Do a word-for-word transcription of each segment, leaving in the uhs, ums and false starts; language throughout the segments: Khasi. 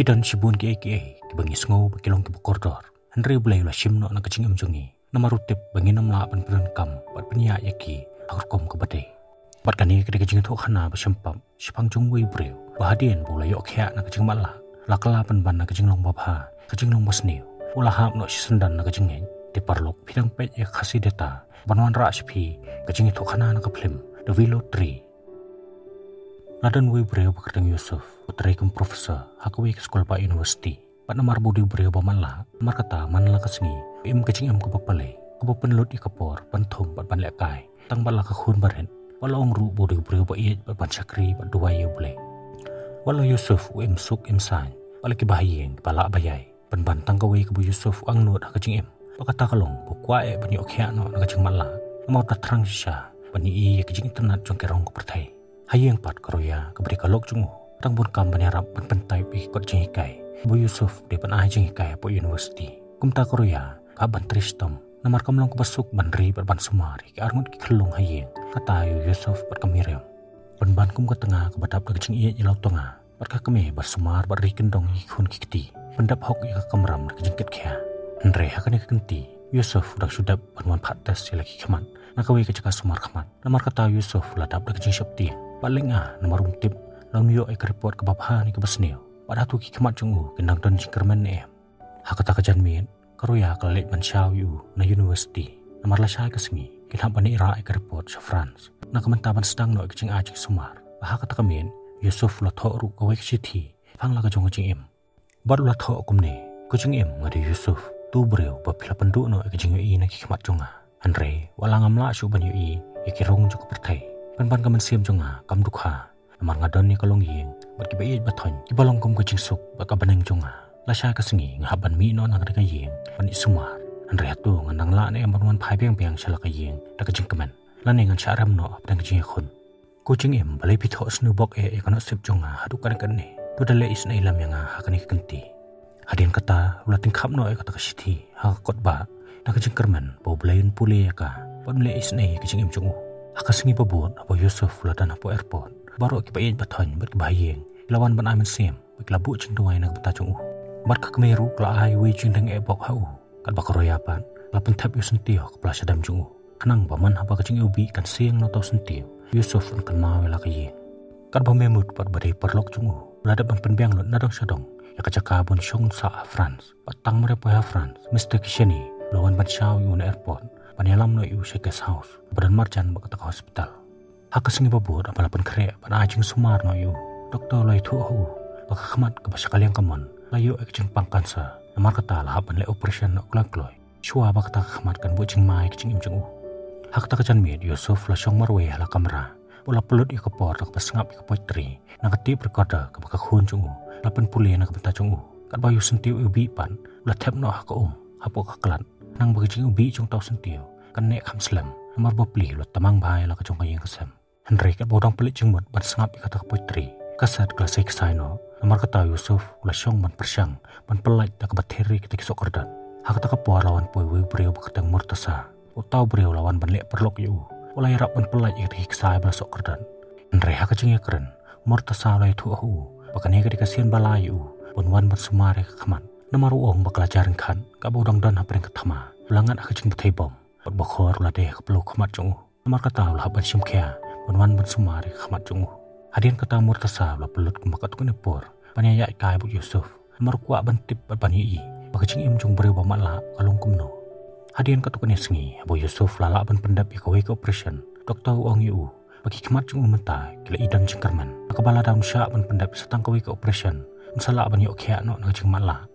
Ki don shibun kiei kiei kiba ngi sngew ba ki long kiba kordor, hynrei U Blei u la shim noh na ka jingim jong ngi, namar u tip ba ngin ym lah ban pyndonkam bad pynïaid ïa ki ha ka rukom kaba dei. Bad kane ka dei ka jingïathuhkhana ba shempap shaphang jong uwei u briew ba hadien ba u la ïoh khiah na ka jingmatlah, la kylla pynban na ka jinglong babha, ka jinglong basniew. U la hap noh shisyndon na ka jingngeit, te paralok, phi dang peit ïa ka Khasi Data ban wanrah sha phi ka jingïathuhkhana na ka phlim The Willow Tree. La don uwei u briew ba kyrteng Yusuf, u trei kum professor ha kawei ka skul ba university. Bad namar ba u dei u briew ba matlah, namar kata man la ka sngi u im ka jingim kaba palei, kaba pynlut ïa ka por ban thung bad ban lehkai tang bad la ka khun barit. Bad la ong ruh ba u dei u briew ba ïeit bad ban shakri bad duwai ïa U Blei. Wat la u Yusuf u im suk im saiñ bad la kiba ha ïing kiba lah ba ïai, pynban tang kawei kaba u Yusuf u angnud ha ka jingim, bad kata ka long ba u kwah eh ban ïoh khiah noh na ka jingmatlah, namar u da thrang shisha ban ïohi ïa ka jingitynnad jong ki rong ka pyrthei. Ha ïing pat ka Roya kaba dei ka lok jong u, tang bun kam ban ïarap ban pyntype ïa ki kot jinghikai ba u Yusuf u dei ban ai jinghikai hapoh university. Kumta ka Roya ka hap ban trei shitom, namar kam long kaba suk ban ri bad ban sumar ïa ki arngut ki khyllung ha ïing, kata ïa u Yusuf bad ka Miriam. Pynban kum ka tnga kaba dap da ka jingïeit ïa la u tnga, bad ka kmie ba sumar bad ri kyndong ïa ki khun ki kti, pyndep hok ïa ka kamram da ka jingkitkhia. Hynrei ha kane ka kynti u Yusuf u dang shu dep ban wan phah test ïa la ki khmat na kawei ka jaka sumar khmat. Namar kata u Yusuf u la dap da ka jingsheptieng bad lynga, namar um tip lada um ïoh ïa ka report kaba bha ne kaba sniew, bad hato ki khmat jong u kin dang don jingkyrmen ne em. Ha kata ka janmiet ka Roya ka la leit ban shaw ïa u na university, namar lashai ka sngi kin hap ban ïarah ïa ka report sha France na ka bynta ban sdang noh ïa ka jingai jingsumar. Bad ha kata ka miet u Yusuf u la thoh ruh kawei ka shithi shaphang la ka jong ka jingim. Bad u la thoh kumne: Ko jingim, nga dei u Yusuf, uto u briew ba phi la pynduh noh ïa ka jingïohi na ki khmat jong nga. Hynrei wat la ngam lah shuh ban ïohi ïa ki rong jong ka pyrthei, pynban ka mynsiem jong nga kam dukha, namar nga don ïa ka longïing bad kiba ïeit ba thoiñ kiba long kum ka jingsuk bad ka bneng jong nga. Lashai ka sngi nga hap ban mih noh na kane ka ïing ban ïasumar, hynrei hato ngan dang lah ne em ban wan phai biang biang sha la ka ïing da ka jingkmen, lane ngan shah rem noh hapdeng ka jingïakhun? Ko jingim, balei phi thoh sniew bok eh ïa ka nusip jong nga haduh katne katne? To da leh isynei lem ïa nga ha kane ka kynti. Hadien kata u la tyngkhap noh ïa kata ka shithi ha ka kot bah na ka jingkyrmen ba U Blei un pule ïa ka bad un leh isynei ïa ka jingim jong u. Ha ka sngi ba bud haba u Yusuf u la don hapoh airport, baroh kiba ïeit ba thoiñ bad kiba ha ïing ki la wan ban ai mynsiem bad ki la buh jingduwai na ka bynta jong u. Bad ka kmie ruh ka la ai uwei u jingdeng eh bok ha u. Katba ka Roya pat ka la pynthep ïa u syntiew ha ka pla shadem jong u, khnang ba man haba ka jingïewbih kan siang na uta u syntiew, u Yusuf un kynmaw ïa la ka ïing. Katba u Mehmood pat ba dei paralok jong u u la dep ban pynbiang lut na dong sha dong ïa ka jaka ban shong sah ha France, bad tang mar ïa poi ha France, Mister Kishani u la wan ban shaw ïa u na airport ban ïalam noh ïa u sha guest house ba don marjan bad kata ka hospital. Ha ka sngi ba bud haba la pynkhreh ban ai jingsumar noh ïa u, doktor u la ïathuh ha u ba ka khmat kaba sha ka liang kamon la ïoh ïa ka jingpang cancer, namar kata la hap ban leh operation noh kloi kloi shuwa ba kata ka khmat kan buh jingma ïa ka jingim jong u. Ha kata ka janmiet u Yusuf u la shong marwei ha la kamra bad u la pynlut ïa ka por da kaba sngap ïa ka poetry na ka tape recorder kaba ka khun jong u la pynpule na ka bynta jong u. Katba ïa u syntiew iwbih pat u la thep noh ha ka um hapoh ka klat, khnang ba ka jingiwbih jong uta u syntiew kan neh kham slem, namar ba pli u la tymmen bha ïa la ka jong ka ïing ka sem. Hynrei katba u dang pynleit jingmut ban sngap ïa kata ka poetry, ka set ka la sei ksai noh. Namar kata u Yusuf u la shong ban pyrshang ban pyllait da kaba thir ïa kita ki sohkordot. Ha kata ka por la wan poi uwei u briew ba kyrteng Murtasa. Uta u briew u la wan ban leh paralok ïa u, u la ïarap ban pyllait ïa kita ki ksai ba la sohkordot. Hynrei ha ka jingïakren, Murtasa u la ïathuh ha u ba kane ka dei ka sien ba la ïa u ban wan ban sumar ïa ka khmat, namar u ong ba ka la jar ryngkhat katba u dang don hapdeng ka thma. U la ngat ha ka jingbthei bom bad ba khor u la dei ha ka pyllew khmat jong u. Namar kata u la hap ban shim khia ban wan ban sumar ïa ka khmat jong u. Hadien kata Murtasa u la pynlut kumba katto katne por ban ïaid kai bad u Yusuf, namar u kwah ban tip bad ban ïohi ba ka jingim jong u briew ba matlah ka long kumno. Hadien katto katne sngi haba u Yusuf u la lah ban pyndep ïa kawei ka operation, doktor u ong ïa u ba ki khmat jong u mynta ki la i don jingkyrmen, ha kaba lada un shah ban pyndep sa tang kawei ka operation un sa lah ban ïoh khiah noh na ka jingmatlah.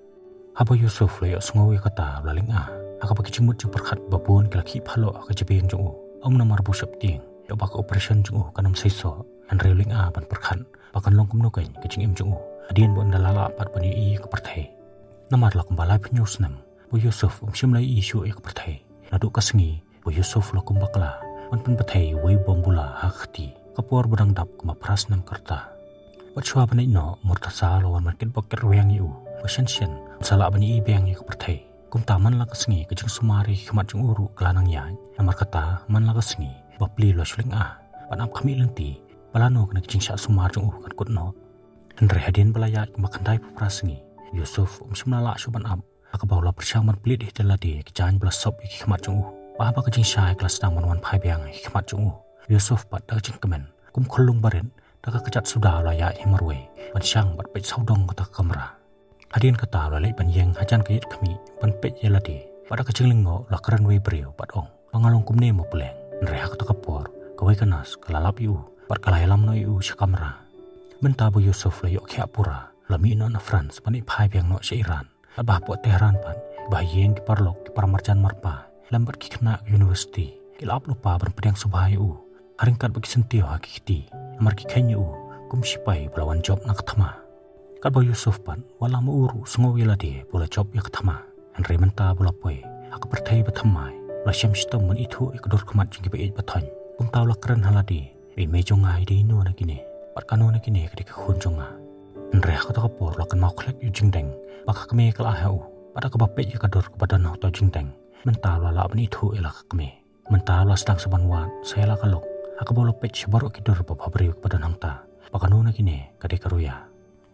Haba u Yusuf u la ïohsngew ïa kata u la lynga, ha kaba ki jingmut jingpyrkhat ba bun ki la khih phaloh ha ka jabieng jong u. Ym namar ba u sheptieng ïa ba ka operation jong u kan ym seisoh, hynrei u lynga ban pyrkhat ba kan long kumno keiñ ka jingim jong u hadien ba un da la lah pat ban ïohi ïa ka pyrthei. Namar la kumba laiphew hynñiew snem ba u Yusuf um shym la ïohi shuh ïa ka pyrthei, naduh ka sngi ba u Yusuf u la kum bakla ban pynbthei ïa uwei u bom bula ha ka kti ka por ba dang dap kumba phra snem ka rta. Bad shuwa ban leit noh, Murtasa u la wan ban kitbok kitrwiang ïa u ba shen shen un sa lah ban ïohi biang ïa ka pyrthei. Kumta man la ka sngi ka jingsumar ïa ki khmat jong u ruh ka la nang ïaid. Namar kata man la ka sngi ba pli u la shu lynga ban ap khmih lynti ba lano kane ka jingshah sumar jong u kan kut noh. Hynrei hadien ba la ïaid kumba khyndai phew phra sngi, u Yusuf um shym la lah shuh ban ap, ha kaba u la pyrshang ban plie hi da lade ïa ki jaiñ ba la sop ïa ki khmat jong u. Bad haba ka jingshai ka la sdang ban wan phai biang ïa ki khmat jong u, u Yusuf pat da ka jingkmen kum khyllung barit, da ka kjat suda u la ïaid hi marwei ban shang bad peit sawdong kata ka kamra. Hadien kata u la leit ban ïeng hajan ka ïit khmih ban peit ïa lade, bad da ka jinglyngngoh u la kren wei briew bad ong ba nga long kumne mo puleng. Hynrei ha kata ka por kawei ka nurse ka la lap ïa u bad ka la ïalam noh ïa u sha kamra. Mynta ba u Yusuf u la ïoh khiah pura, u la mih noh na France ban ïaid phai biang noh sha Iran. Bad ba hapoh Tehran pat, ba ha ïing ki paralok, ki paramarjan marpa, lem bad ki khynnah university, ki la ap lypa ban pdiang sngewbha ïa u, ha ryngkat bad ki syntiew ha ki kti, namar ki kheiñ ïa u kum shipai ba la wan jop na ka thma. Katba u Yusuf pat, wat la ma u ruh u sngew ïa lade ba u la jop ïa ka thma, hynrei mynta ba u la poi ha ka pyrthei bathymmai, u la shem shitom ban ithuh ïa ka dur khmat jong ki ba ïeit ba thoiñ. Kumta u la kren ha lade ba i mei jong nga i dei ino na kine, bad kano na kine ka dei ka khun jong nga. Hynrei ha kata ka por u la kynmaw khlek ïa u jingdeng ba ka kmie ka la ai ha u, bad da kaba peit ïa ka dur kaba don ha uta u jingdeng, mynta u la lah ban ithuh ïa la ka kmie. Mynta u la sdang sa ban wad sa ïa la ka lok, ha kaba u la peit sha baroh ki dur babha briew kiba don hangta, ba kano na kine ka dei ka Roya.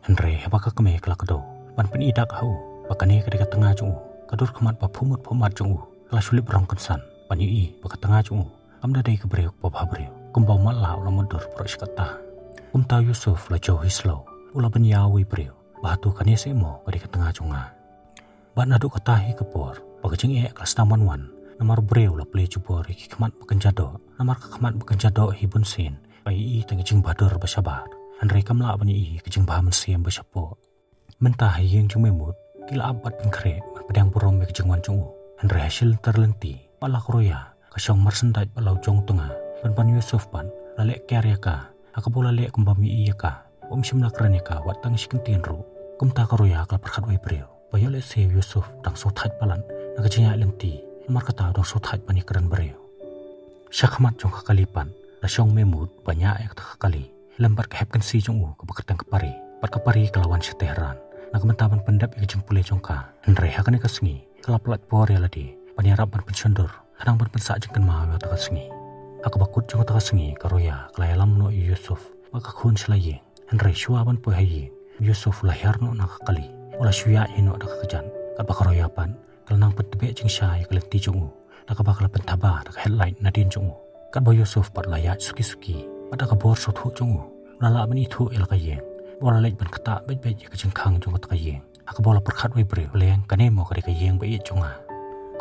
Hynrei haba ka kmie ka la kdew ban pyni dak ha u ba kane ka dei ka tnga jong u, ka dur khmat ba phuh mut phuh mat jong u ka la shu lip rong kynsan ban ïohi ba ka tnga jong u kam da dei ka briew kaba bha briew, kumba u matlah u la mutdur baroh shi katta. Kumta u Yusuf u la jew hi slem, u la ban ïa wei briew ba hato kane seh mo ka dei ka tnga jong nga. Bad naduh kata hi ka por ba ka jingeh ka la sdang ban wan, namar u briew u la plie jubor ïa ki khmat ba kynja doh, namar ka khmat ba kynja doh hi bunsien ka ïohi tang ïa ka jingbhadur ba shabar, hynrei kam lah ban ïohi ïa ka jingbha mynsiem ba shapoh. Mynta ha ïing jong u Mehmood ki la ap bad pynkhreh ban pdiang burom ïa ka jingwan jong u, hynrei ha shi lynter lynti, ba la ka Roya ka shong marsyndaid bad la u jong tnga, pynban u Yusuf pat u la leh kiar ïa ka, ha kaba u la leh kumba um ïohi ïa ka, um shym la kren ïa ka wat tang shi kyntien ruh. Kumta ka Roya ka la pyrkhat wei briew ba ïoh lehse u Yusuf u dang sngewthait palat na ka jingïaid lynti, namar kata u dang sngewthait ban ïakren briew. Sha khmat jong ka kali pat la shong u Mehmood ban ñiah ïa kata ka kali, lem bad ka hepkynsi jong u kaba kyrteng ka Pari. Bad ka Pari ka la wan sha Tehran na ka bynta ban pyndep ïa ka jingpule jong ka. Hynrei ha kane ka sngi ka la pyllait por ïa lade ban ïarap ban pynshondur, khnang ban pynsah jingkynmaw ïa kata ka sngi. Ha kaba kut jong kata ka sngi ka Roya ka la ïalam noh ïa u Yusuf ba ka khun sha la ïing. Hynrei shuwa ban poi ha ïing, u Yusuf u la hiar noh na ka kali, u la shu ïaid hi noh da ka kjat, katba ka Roya pat ka la nang pyntbeh jingshai ïa ka lynti jong u da kaba ka la pynthaba da ka headlight nadien jong u. Katba u Yusuf pat u la ïaid suki suki, bad da ka bor sngewthuh jong u u la lah ban ithuh ïa la ka ïing, bad u la leit ban ktah beit beit ïa ka jingkhang jong kata ka ïing, ha kaba u la pyrkhat wei briew, leng kane mo ka dei ka ïing ba ïeit jong nga.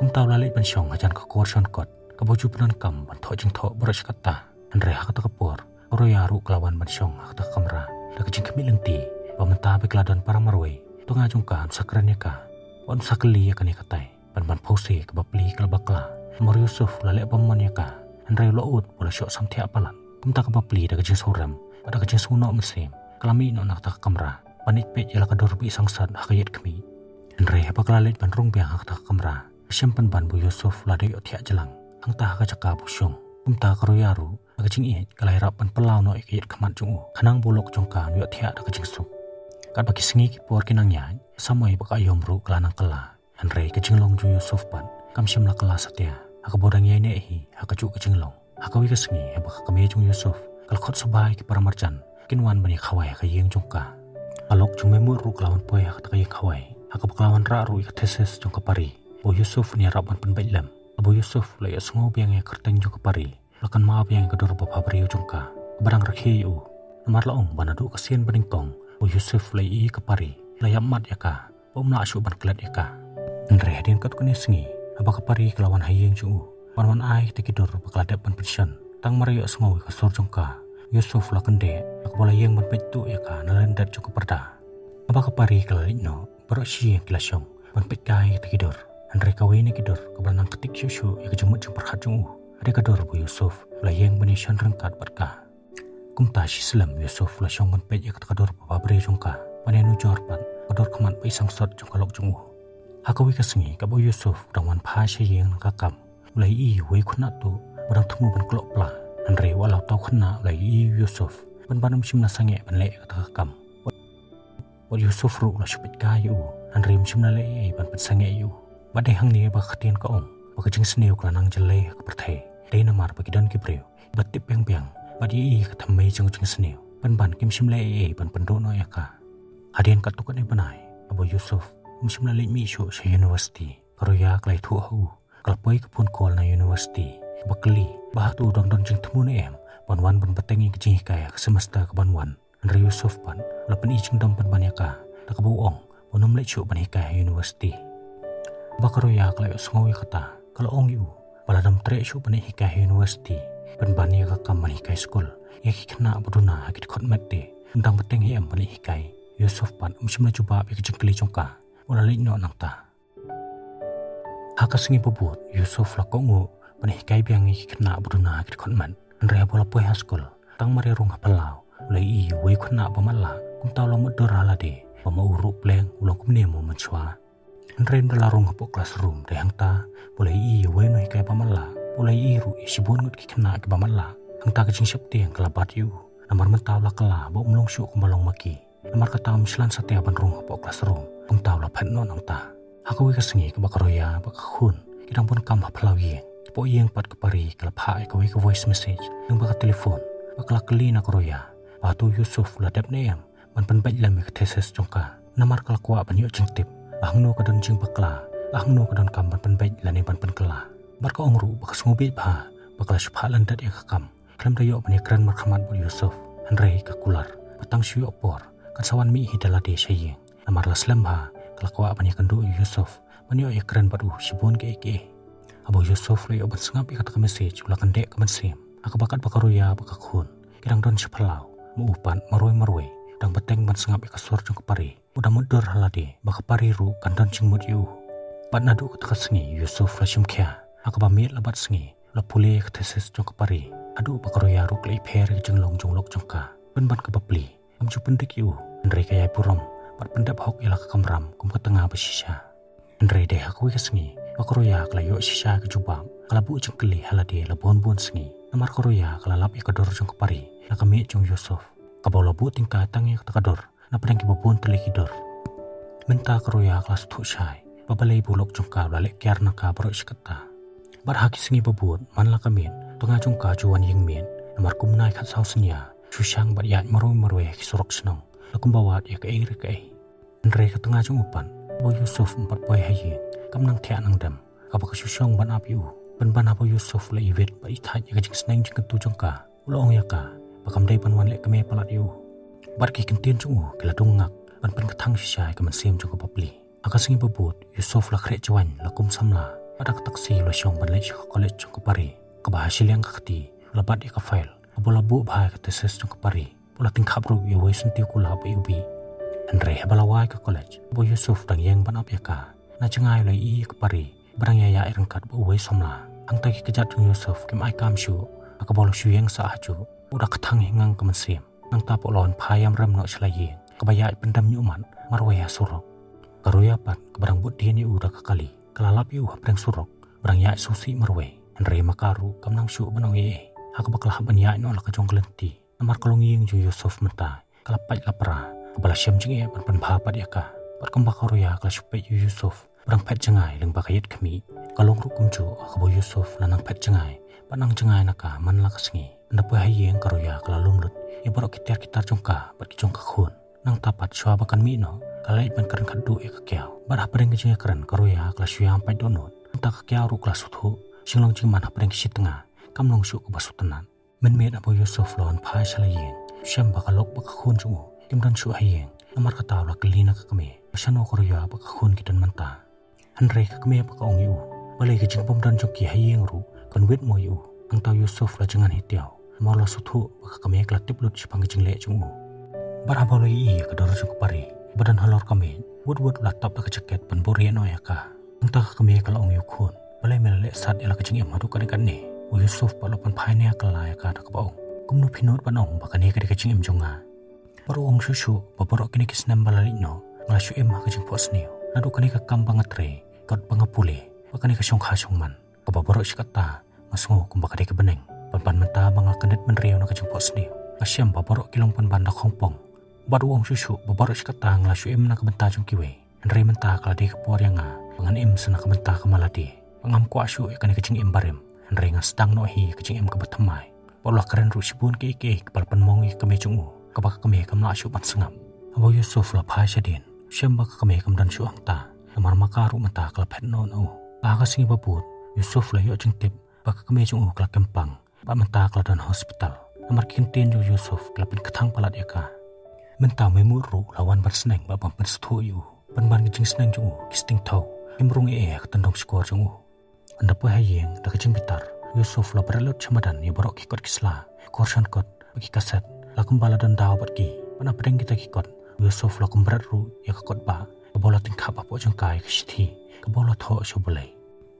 Kumta u la leit ban shong hajan ka kor shon kot kaba ju pyndonkam ban thoh jingthoh baroh shi katta. Hynrei ha kata ka por ka Roya ruh ka la wan ban shong ha kata ka kamra da ka jingkhmih lynti ba mynta ba ki la don para marwei, u tnga jong ka un sa kren ïa ka, un sa kylli ïa kane katai, pynban phewse kaba pli ka la bakla. Namar u Yusuf u la leh bymman ïa ka, hynrei u la ud ba u la shoh samthiah palat. Kumta kaba pli da ka jingsngewrem bad da ka jingsngewnoh mynsiem ka la mih noh na kata ka kamra ban leit peit ïa la ka dur ba i sangsot ha ka ïit khmih. Hynrei haba ka la leit ban rung biang ha kata ka kamra, ka shem pynban ba u Yusuf u la dei ïohthiah jlang hangta ha ka jaka ba u shong. Kumta ka Roya ruh da ka jingïeit ka la ïarap ban pynlaw noh ïa ka ïit khmat jong u, khnang ba u lok jong ka un ïohthiah da ka jingsuk. Katba ki sngi ki por ki nang ïaid, ka samoi bad ka aïom ruh ka la nang kylla. Hynrei ka jinglong jong u Yusuf pat kam shym la kylla satia, ha kaba u dang ïaineh hi ha kajuh ka jinglong. Ha kawei ka sngi haba ka kmie jong u Yusuf ka la khot sngewbha ïa ki paramarjan ba kin wan ban ïakhawai ha ka ïing jong ka, ka lok jong u Mehmood ruh ka la wan poi ha kata ka ïingkhawai, ha kaba ka la wanrah ruh ïa ka thesis jong ka Pari ba u Yusuf un ïarap ban pynbeit lem. Haba u Yusuf u la ïohsngew biang ïa ka kyrteng jong ka Pari, u la kynmaw biang ïa ka dur babha briew jong ka kaba dang rakhe ïa u. Namar la ong ba naduh ka sien banyngkong ba u Yusuf u la ïohi ïa ka Pari, u la ïapmat ïa ka ba um lah shuh ban klet ïa ka. Hynrei hadien katto katne sngi, haba ka Pari ka la wan ha ïing jong u ban wan ai kita ki dur ba ka la dep ban pynshon, tang mar ïohsngew ïa ka sur jong ka, u Yusuf u la kyndeh, ha kaba u la ïeng ban peit tuh ïa ka na lyndet jong ka pyrda. Haba ka Pari ka la leit noh, baroh shi ïing ki la shong ban peit kai ïa kita ki dur. Hynrei kawei na ki dur kaba la nang ktik shuh shuh ïa ka jingmut jingpyrkhat jong u, ka dei ka dur ba u Yusuf u la ïeng ban ïashon ryngkat bad ka. Kumta shi slem u Yusuf u la shong ban peit ïa kata ka dur babha briew jong ka, ban ïanujor pat ka dur khmat ba i sangsot jong ka lok jong u. Ha kawei ka sngi kaba u Yusuf u dang wan phai sha ïing na ka kam, u la ïohi ïa uwei u khynnah tuh uba dang thmu ban kloh pla. Hynrei wat la uta u khynnah u la ïohi ïa u Yusuf, pynban um shym la sangeh ban leh ïa kata ka kam. Wat u Yusuf ruh u la shu peit kai ïa u, hynrei um shym la leh ei ei ban pynsangeh ïa u. Bad dei hangne ba ka ktien ka ong ba ka jingsniew ka la nang jyllei ha ka pyrthei. Dei namar ba ki don ki briew ba tip biang biang bad ïohi ïa ka thymmei jong ka jingsniew, pynban kim shym leh ei ei ban pynduh noh ïa ka. Hadien katto katne bnai, haba u Yusuf um shym la leit mih shuh sha university, ka Roya ka la ïathuh ha u. Ka la poi ka phone call na university, ba kylli ba hato u dang don jingthmu ne em ban wan ban bteng ïa ka jinghikai ha ka semester kaban wan. Hynrei u Yusuf pat u la pyni jingdom pynban ïa ka, da kaba u ong ba un ym leit shuh ban hikai ha university. Ba ka Roya ka la ïohsngew ïa kata, ka la ong ïa u ba lada um treh shuh ban leit hikai ha university, pynban ïa ka kam ban hikai skul ïa ki khynnah ba duna ha ki dkhot met te, un dang bteng hi em ban leit hikai. U Yusuf pat um shym la jubab ïa ka jingkylli jong ka, u la leit noh nangta. Ha ka sngi ba bud, u Yusuf u la kohnguh ban hikai biang ïa ki khynnah ba duna ha ki dkhot met. Hynrei haba u la poi ha skul, tang mar ïa rung ha phyllaw, u la ïohi ïa uwei u khynnah ba matlah, kumta u la mutdur ha lade ba ma u ruh pleng u long kumne mo mynshuwa. Hynrei ynda la rung hapoh classroom, dei hangta ba u la ïohi ïa uwei u nonghikai ba matlah, ba u la ïohi ruh ïa shibun ngut ki khynnah kiba matlah. Hangta ka jingsheptieng ka la bat ïa u, namar mynta u la kylla ba um long shuh kumba long ma ki. Namar kata um shlan satia ban rung hapoh classroom, kumta u la phet noh nangta. Ha kawei ka sngi kaba ka Roya bad ka khun ki dang bun kam ha phyllaw ïing, hapoh ïing pat ka Pari ka la phah ïa kawei ka voice message lyngba ka telephone, ba ka la kylli na ka Roya ba hato u Yusuf u la dep ne em ban pynbeit lem ïa ka thesis jong ka, namar ka la kwah ban ïoh jingtip ba hangno ka don jingbakla, ba hangno ka donkam ban pynbeit lane ban pynkylla. Bad ka ong ruh ba ka sngewbha ba ka la shu phah lyndet ïa ka kam, khlem da ïoh ban ïakren markhmat bad u Yusuf. Hynrei ka kular ba tang shu ïoh por kan sa wan mih hi da lade sha ïing, namar la slem bha ka la kwah ban ïakynduh ïa u Yusuf ban ïoh ïakren bad u shibun kiei kiei. Haba u Yusuf u la ïoh ban sngap ïa kata ka message, u la kyndeh ka mynsiem, ha kaba katba ka Roya bad ka khun ki dang don sha phyllaw, ma u pat marwei marwei u dang bteng ban sngap ïa ka sur jong ka Pari. U dang mutdur ha lade ba ka Pari ruh kan don jingmut ïa u. Bad naduh kata ka sngi u Yusuf u la shim khia, ha kaba miet la bad sngi u la pule ïa ka thesis jong ka Pari, haduh ba ka Roya ruh ka la ïapher ïa ka jinglong jong u lok jong ka. Pynban ka bapli kam ju pyndik ïa u, hynrei ka ïai burom bad pyndep hok ïa la ka kamram kum ka tnga ba shisha. Hynrei dei ha kawei ka sngi ba ka Roya ka la ïoh shisha ka jubab, ka la buh jingkylli ha lade la bun bun sngi. Namar ka Roya ka la lap ïa ka dur jong ka Pari na ka miet jong u Yusuf, kaba u la buh tyngkai tang ïa kata ka dur na pdeng kiba bun tylli ki dur. Mynta ka Roya ka la sngewthuh shai ba balei ba u lok jong ka u la leh kiar na ka baroh shi katta. Bad ha ki sngi ba bud, man la ka miet, u tnga jong ka u ju wan ïeng miet, namar kum nai khatsaw synñia u shu shang bad ïaid marwei marwei ha ki surok shnong, la kumba wad ïa kaei re kaei. Hynrei ka tnga jong u pat, ba u Yusuf um pat poi ha ïing, kam nang thiah nang dem, kaba ka shu shong ban ap ïa u. Pynban haba u Yusuf u la iwit bad ithait ïa ka jingsneng jingkyntu jong ka, u la ong ïa ka ba kam dei ban wan leh kmie palat ïa u. Bad ki ktien jong u ki la dung ngak ban pynkthang shisha ïa ka mynsiem jong ka bapli. Ha ka sngi ba bud, u Yusuf u la khreh jwaiñ la kum samla, bad ha ka taksi u la shong ban leit sha ka college jong ka Pari, kaba ha shiliang ka kti u la bat ïa ka file, haba u la buh bha ïa ka thesis jong ka Pari. U la tyngkhap ruh ïa uwei u syntiew kulab ba u bih. Hynrei haba la wai ka college, ba u Yusuf u dang ïeng ban ap ïa ka, na jngai u la ïohi ïa ka Pari ba dang ïaïaid ryngkat bad uwei u samla. Hangta ki kjat jong u Yusuf kim ai kam shuh, ha kaba u la shu ïeng sah hajuh, u da kthang hi ngang ka mynsiem. Nangta pat u la wan phai ïam rem noh sha la ïing, kaba ïaid pyndem ñiuhmat marwei ha surok. Ka Roya pat, kaba dang bud dien ïa u da ka kali, ka la lap ïa u hapdeng surok ba dang ïaid sngewsih marwei. Hynrei ma ka ruh kam nang shuh ban ong ei ei, ha kaba ka la hap ban ïaid noh la ka jong ka lynti. Namar ka longïing jong u Yusuf mynta ka la pait la pra, kaba la shem jingeh ban pynbha pat ïa ka. Bad kumba ka Roya ka la shu peit ïa u Yusuf ba dang phet jngai lyngba ka ïit khmih, ka long ruh kumjuh ha kaba u Yusuf u la nang phet jngai bad nang jngai na ka man la ka sngi. Ynda poi ha ïing ka Roya ka la lum lut ïa baroh ki tiar ki tar jong ka bad ki jong ka khun. Nangta pat shuwa ba kan mih noh, ka la leit ban kren khatduh ïa ka kiaw. Bad hapdeng ka jingïakren ka Roya ka la shu ïam pait dohnud. Nangta ka kiaw ruh ka la sngewthuh, jinglong jingman hapdeng ki shi tnga kam long shuh kaba sngewtynnat. Mynmiet haba u Yusuf u la wan phai sha la ïing, u shem ba ka lok bad ka khun jong u kim don shuh ha ïing. Namar kata u la kylli na ka kmie ba shano ka Roya bad ka khun ki don mynta. Hynrei ka kmie pat ka ong ïa u, balei ka jingbymdon jong ki ha ïing ruh kan wit mo ïa u. Nangta u Yusuf u la jngan hi tiaw, namar u la sngewthuh ba ka kmie ka la tip lut shaphang ka jingleh jong u. Bad haba u la ïohi ïa ka dur jong ka Pari ba don halor ka miej, wut wut u la tap da ka jaket ban buhrieh noh ïa ka. Nangta ka kmie ka la ong ïa u khun, balei me la leh sat ïa la ka jingim haduh katne katne? U Yusuf pat u la pynphai nia kylla ïa ka da kaba ong, kumno phi nud ban ong ba kane ka dei ka jingim jong nga? Bad u ong shuh shuh ba baroh kine ki snem ba la leit noh, nga la shu im ha ka jingphohsniew. Naduh kane ka kam ba nga trei, kot ba nga pule, bad kane ka shongkha shongman, kaba baroh shi katta nga sngew kumba ka dei ka bneng. Pynban mynta ba nga kyndit bynriew na ka jingphohsniew, nga shem ba baroh ki long pynban da khongpong. Bad u ong shuh shuh ba baroh shi katta nga la shu im na ka bynta jong kiwei. Hynrei mynta ka la dei ka por ïa nga ba ngan im sa na ka bynta ka ma lade. Ba ngam kwah shuh ïa kane ka jingim barim, hynrei ngan sdang noh hi ïa ka jingim kaba thymmai. Bad u la kren ruh shibun kiei kiei kaba la pynmong ïa ka kmie jong u, kaba ka kmie kam lah shuh ban sngap. Haba u Yusuf u la phai shadien, u shem ba ka kmie kam don shuh hangta, namar ma ka ruh mynta ka la phet noh na u. Ha ka sngi ba bud, u Yusuf u la ïoh jingtip ba ka kmie jong u ka la kem pang, bad mynta ka la don ha hospital. Namar ki kyntien jong u Yusuf ki la pynkthang palat ïa ka. Mynta u Mehmood ruh u la wan ban sneng bad ban pynsngewthuh ïa u, pynban ki jingsneng jong u ki sting thaw, kim rung ei ei ha ka tyndong shkor jong u. Hynda poi ha ïing da ka jingbitar, u Yusuf u la bret lut sha madan ïa baroh ki kot ki sla, ki khor shankot bad ki kaset. La kumba la don daw bad ki, bad napdeng kita ki kot, u Yusuf u la kum bret ruh ïa ka kot bah kaba u la tyngkhap hapoh jong ka ïa ka shithi kaba u la thoh sha U Blei.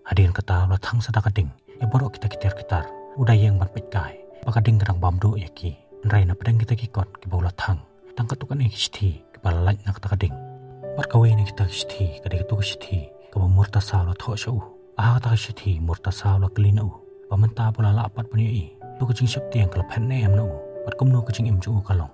Hadien kata u la thang sa da ka ding ïa baroh kita ki tiar ki tar. U da ïeng ban peit kai ba ka ding ka dang bam duh ïa ki. Hynrei napdeng kita ki kot kiba u la thang, tang katto katne ki shithi kiba la lait na kata ka ding. Bad kawei na kita ki shithi ka dei kato ka shithi kaba Murtaza u la thoh sha u. Ha kata ka shithi Murtaza u la kylli na u ba mynta ba u la lah pat ban ïohi, to ka jingsheptieng ka la phet ne em na u, bad kumno ka jingim jong u ka long.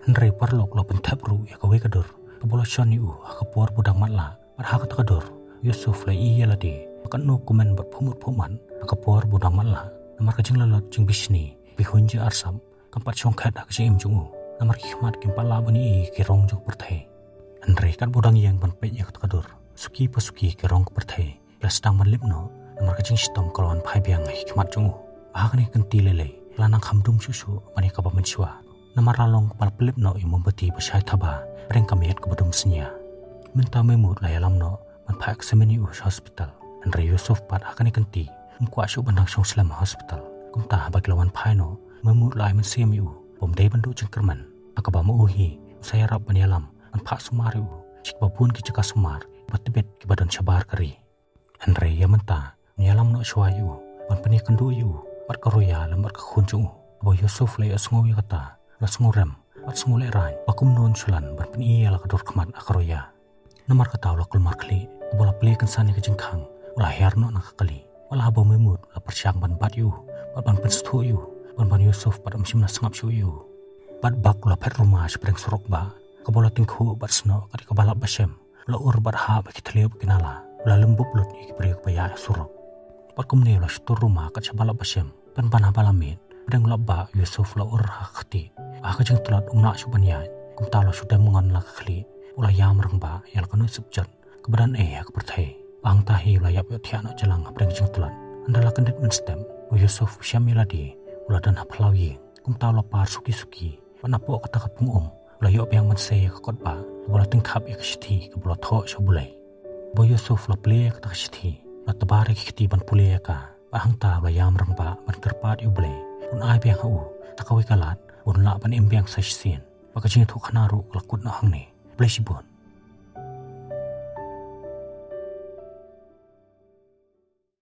Hynrei paralok u la pynthep ruh ïa kawei ka dur kaba u la shon ïa u ha ka por ba u dang matlah. Bad ha kata ka dur u Yusuf u la ïohi ïa lade ba katno kumne bad phumut phumut ha ka por ba u dang matlah. Namar ka jinglalot jingbishni, bihun jingarsap, kam pat shongkhet ha ka jingim jong u. Namar ki khmat kim pat lah ban ïohi ki rong jong ka pyrthei. Hynrei katba u dang ïeng ban peit ïa kata ka dur, suki pa suki ki rong ka pyrthei ki la sdang ban lip noh, namar ka jingshitom ka la wan phai biang ha ki khmat jong u. Ha kane ka kynti lei lei ka la nang kham dum shuh shuh ban ïa kaba mynshuwa. Namar la long kaba la pynlip noh ïa u mombati ba shai thaba, pyrshah ka miet kaba dum synñia. Mynta u Mehmood u la ïalam noh ban phah examine ïa u sha hospital. Hynrei u Yusuf pat ha kane ka kynti um kwah shuh ban dang shong slem ha hospital. Kumta haba ki la wan phai noh, u Mehmood u la ai mynsiem ïa u ba um dei ban duh jingkyrmen, ha kaba ma u hi un sa ïarap ban ïalam ban phah sumar ïa u sha kiba bun ki jaka sumar kiba tbit kiba don shabar ka ri. Hynrei ïa mynta un ïalam noh shuwa ïa u ban pynïakynduh ïa u bad ka Roya lem bad ka khun jong u. Haba u Yusuf u la ïohsngew ïa kata, u la sngewrem bad sngewlehraiñ ba kumno un shu lah ban pyni ïa la ka dur khmat ha ka Roya. Namar kata u la kulmar khlieh, haba u la plie kynsan ïa ka jingkhang u la hiar noh na ka kali. Wat la haba u Mehmood u la pyrshang ban bat ïa u bad ban pynsngewthuh ïa u, ban ban u Yusuf pat um shym la sngap shuh ïa u. Bad bak u la phet ruma shapdeng surok bah kaba u la tyngkhuh bad snoh kat ïa kaba lap ba shem. U la ur bad hap ha ki thliew bad ki nala, u la lem bup lut ïa ki briew kiba ïaid ha surok. Bad kumne u la shu tur ruma kat shaba lap ba shem. Pynban haba la miet, hapdeng u lap bah u Yusuf u la ur ha ka kti. Ha ka jingtlot um lah shuh ban ïaid, kumta u la shu dem ngon la ka khlieh. U la ïam rangbah ïa la ka nusip jot kaba don ei ha ka pyrthei. Hangta hi u la ïap ïohthiah noh jlang hapdeng ka jingtlot. Hynda la kyndit mynstep, u Yusuf u shem ïa lade u la don ha phyllaw ïing. Kumta u la par suki suki bad napoh kata ka pung um u la ïoh biang ban sei ïa ka kot bah kaba u la tyngkhap ïa ka shithi kaba u la thoh sha U Blei. Haba u Yusuf u la plie ïa kata ka shithi, u la tbar ïa ki kti ban pule ïa ka. Bad hangta u la ïam rangbah ban kyrpad ïa U Blei un ai biang ha u da kawei ka lad un lah ban im biang sa shisien. Bad ka jingïathuhkhana ruh ka la kut noh hangne. Khublei shibun.